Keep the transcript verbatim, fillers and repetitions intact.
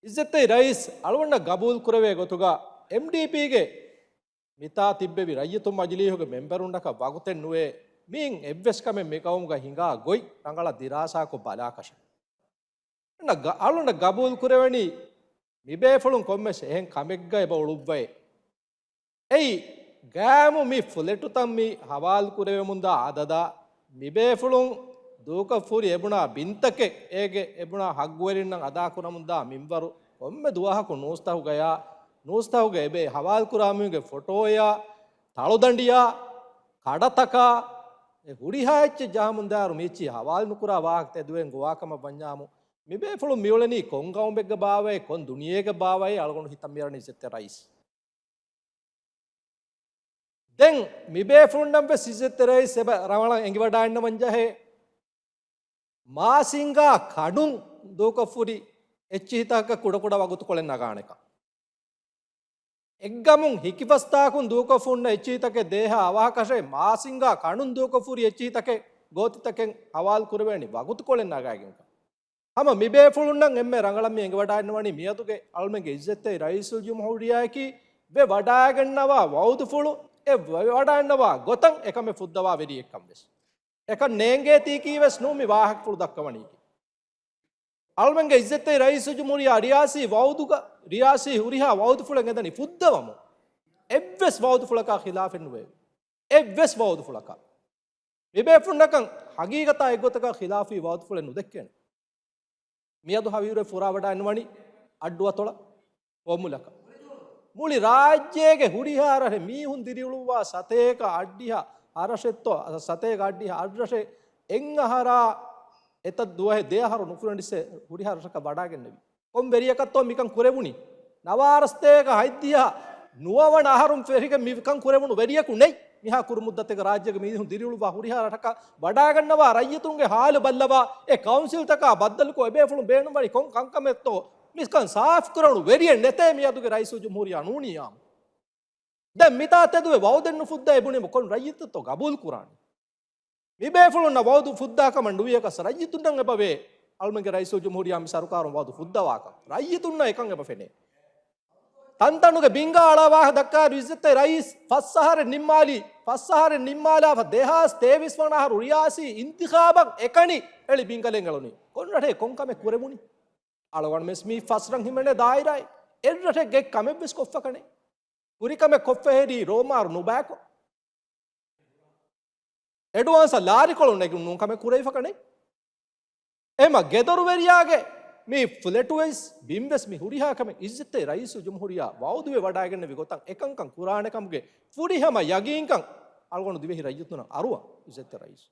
އިއްޒަތްތެރި ރައީސް އަޅުގަނޑަށް ގަބޫލު ކުރެވޭ ގޮތުގަ، އެމްޑީޕީގެ މިތާ ތިއްބެވި ރައްޔިތުން މަޖިލީހުގެ މެމްބަރުންނަކަށް ވަގުތެއް ނުވޭ، މިއިން އެއްވެސް ކަމެއް މިގައުމުގަ ހިނގާ ގޮތް ރަނގަޅަށް ދިރާސާކޮށް ބަލާކަށެއް. އަޅުގަނޑަށް ގަ-، އަޅުގަނޑަށް ގަބޫލު ކުރެވެނީ މިބޭފުޅުން ކޮންމެސް އެހެން ކަމެއްގަ އެބަ އުޅުއްވައޭ. އެއީ، ގައިމު މި ފްލެޓުތައް މި ހަވާލު ކުރެވެމުންދާ އަދަދާ، މިބޭފުޅުން ދޫކޮށްފުރި އެބުނާ ބިންތަކެއް، އޭގެ އެބުނާ ހައްގުވެރިންނަށް އަދާކުރަމުންދާ މިންވަރު، ކޮންމެ ދުވަހަކު ނޫސްތަހުގަޔާ، ނޫސްތަހުގަ އެބަ ހަވާލުކުރާ މީހުންގެ ފޮޓޯޔާ، ތަޅުދަނޑިޔާ، ކަޑަތަކާ، އެ ހުރިހާ އެއްޗެއް ޖަހަމުންދާއިރު މިއެއްޗިހި ހަވާލު ނުކުރާ ވާހަކަ ތެދުވެގެން ގޮވާކަމަށް ވަންޏާމު، މިބޭފުޅުން މިއުޅެނީ ކޮން ގައުމެއްގަ ބާވައޭ، ކޮން ދުނިޔޭގަ ބާވައޭ އަޅުގަނޑު ހިތަށް މިއަރަނީ އިއްޒަތްތެރި ރައީސް. ދެން މިބޭފުޅުންނަށް ވެސް އިއްޒަތްތެރި ރައީސް އެބަ ރަނގަޅަށް އެނގިވަޑައިންނަވަން ޖެހޭ. މާސިންގާ ކަނުން ދޫކޮށްފުރި އެއްޗިހިތަކަށް ކުޑަކުޑަ ވަގުތުކޮޅެއް ނަގާނެކަން. އެއްގަމުން ހިކިފަސްތާކުން ދޫކޮށްފުންނަ އެއްޗިހިތަކެއް ދޭހާ އަވަހަކަށޭ މާސިންގާ ކަނުން ދޫކޮށްފުރި އެއްޗިހިތަކެއް ގޯތިތަކެއް ހަވާލު ކުރެވޭނީ ވަގުތުކޮޅެއް ނަގާގެންކަން. ހަމަ މިބޭފުޅުންނަށް އެންމެ ރަނގަޅަށް މި އެނގިވަޑައިންނަވަނީ މިއަދުގެ އަޅުމެންގެ އިއްޒަތްތެރި ރައީސުލްޖުމްހޫރިއްޔާއަކީ ވެވަޑައިގަންނަވާ ވައުދުފުޅު އެ ވެވަޑައިންނަވާ ގޮތަށް އެކަމެއް ފުއްދަވާ ވެރިއެއްކަން ވެސް. އެކަން ނޭނގޭތީކީ ވެސް ނޫން މި ވާހަކަފުޅު ދައްކަވަނީކީ. އަޅުމެންގެ އިއްޒަތްތެރި ރައީސުލްޖުމްހޫރިއްޔާ ރިޔާސީ ވައުދުގަ، ރިޔާސީ ހުރިހާ ވައުދުފުޅެއް އެދަނީ ފުއްދަވަމުން. އެއްވެސް ވައުދުފުޅަކާ ޚިލާފެއް ނުވެ. އެއްވެސް ވައުދުފުޅަކާ. މިބޭފުޅުންނަކަށް ހަގީގަތާ އެއްގޮތަކަށް ޚިލާފީ ވައުދުފުޅެއް ނުދެއްކޭނެ. މިއަދު ހަވީރު ފުރާވަޑައިންނަވަނީ އައްޑުއަތޮޅަށް ފޯމުލަކަށް. މުޅި ރާއްޖޭގެ ހުރިހާ ރަށެއް މީހުން ދިރިއުޅުއްވާ ސަތޭކަ އަށްޑިހަ އަށްރަށެއްތޯ، ސަތޭކަ އަށްޑިހަ އަށްރަށެއް އެއްއަހަރާ އެތައް ދުވަހެއް ދެއަހަރު ނުފުރެނިސް ހުރިހާ ރަށަކަށް ވަޑާގެންނެވި. ކޮން ވެރިޔަކަށްތޯ މިކަން ކުރެވުނީ؟ ނަވާރަސްތޭކަ ހަތްދިހަ ނުވަވަނަ އަހަރުން ފެށިގެން މިކަން ކުރެވުނު ވެރިޔަކު ނެތް. މިހާ ކުރު މުއްދަތެއްގަ ރާއްޖޭގެ މީހުން ދިރިއުޅުއްވާ ހުރިހާ ރަށަކަށް ވަޑާގަންނަވާ ރައްޔިތުންގެ ހާލު ބައްލަވާ، އެ ކައުންސިލްތަކާ ބައްދަލުކޮށް އެބޭފުޅުން ބޭނުންވަނީ ކޮން ކަންކަމެއްތޯ؟ މިކަން ސާފުކުރެވުނު ވެރިއެއް ނެތޭ މިއަދުގެ ރައީސުލްޖުމްހޫރިއްޔާ ނޫނިއްޔާމު. ދެން މިތާ ތެދުވެ ވައުދެއް ނުފުއްދައޭ ބުނީމަ ކޮން ރައްޔިތެއްތޯ ގަބޫލު ކުރާނީ؟ މިބޭފުޅުންނަށް ވައުދު ފުއްދާކަމަށް ނުވިޔަކަސް ރައްޔިތުންނަށް އެބަވޭ އަޅުމެންގެ ރައީސުލްޖުމްހޫރިއްޔާ މި ސަރުކާރުން ވައުދު ފުއްދަވާކަން. ރައްޔިތުންނަށް އެކަން އެބަ ފެނޭ. ތަންތަނުގެ ބިންގާ އަޅާ ވާހަކަ ދައްކާއިރު އިއްޒަތްތެރި ރައީސް ފަސް އަހަރެއް ނިންމާލީ، ފަސް އަހަރެއް ނިންމާލާފަ ދެހާސް ތޭވީސް ވަނަ އަހަރު ރިޔާސީ އިންތިޚާބަށް އެކަނި އެޅި ބިންގަލެއް އެޅުނީ. ކޮން ރަށެއް ކޮން ކަމެއް ކުރެވުނީ؟ އަޅުގަނޑުމެސް މީ ފަސް ރަށް ހިމެނޭ ދާއިރާއެއް. އެއްރަށެއްގެ ކަމެއްވެސް ކޮށްފަކަނެ. ކުރިކަމެއް ކޮށްފަހެރީ ރޯމާރު ނުބައިކޮށް. އެޑްވާންސަށް ލާރިކޮޅު ނެގުން ނޫން ކަމެއް ކުރެވިފަކަނެ. އެމަ ގެދޮރުވެރިޔާގެ މި ފްލެޓުވެސް ބިންވެސް މި ހުރިހާ ކަމެއް އިއްޒަތްތެރި ރައީސުލްޖުމްހޫރިއްޔާ ވައުދުވެ ވަޑައިގެންނެވި ގޮތަށް އެކަންކަން ކުރާނެ ކަމުގެ ފުރިހަމަ ޔަގީންކަން އަޅުގަނޑު ދިވެހި ރައްޔިތުންނަށް އަރުވަން އިއްޒަތްތެރި ރައީސް.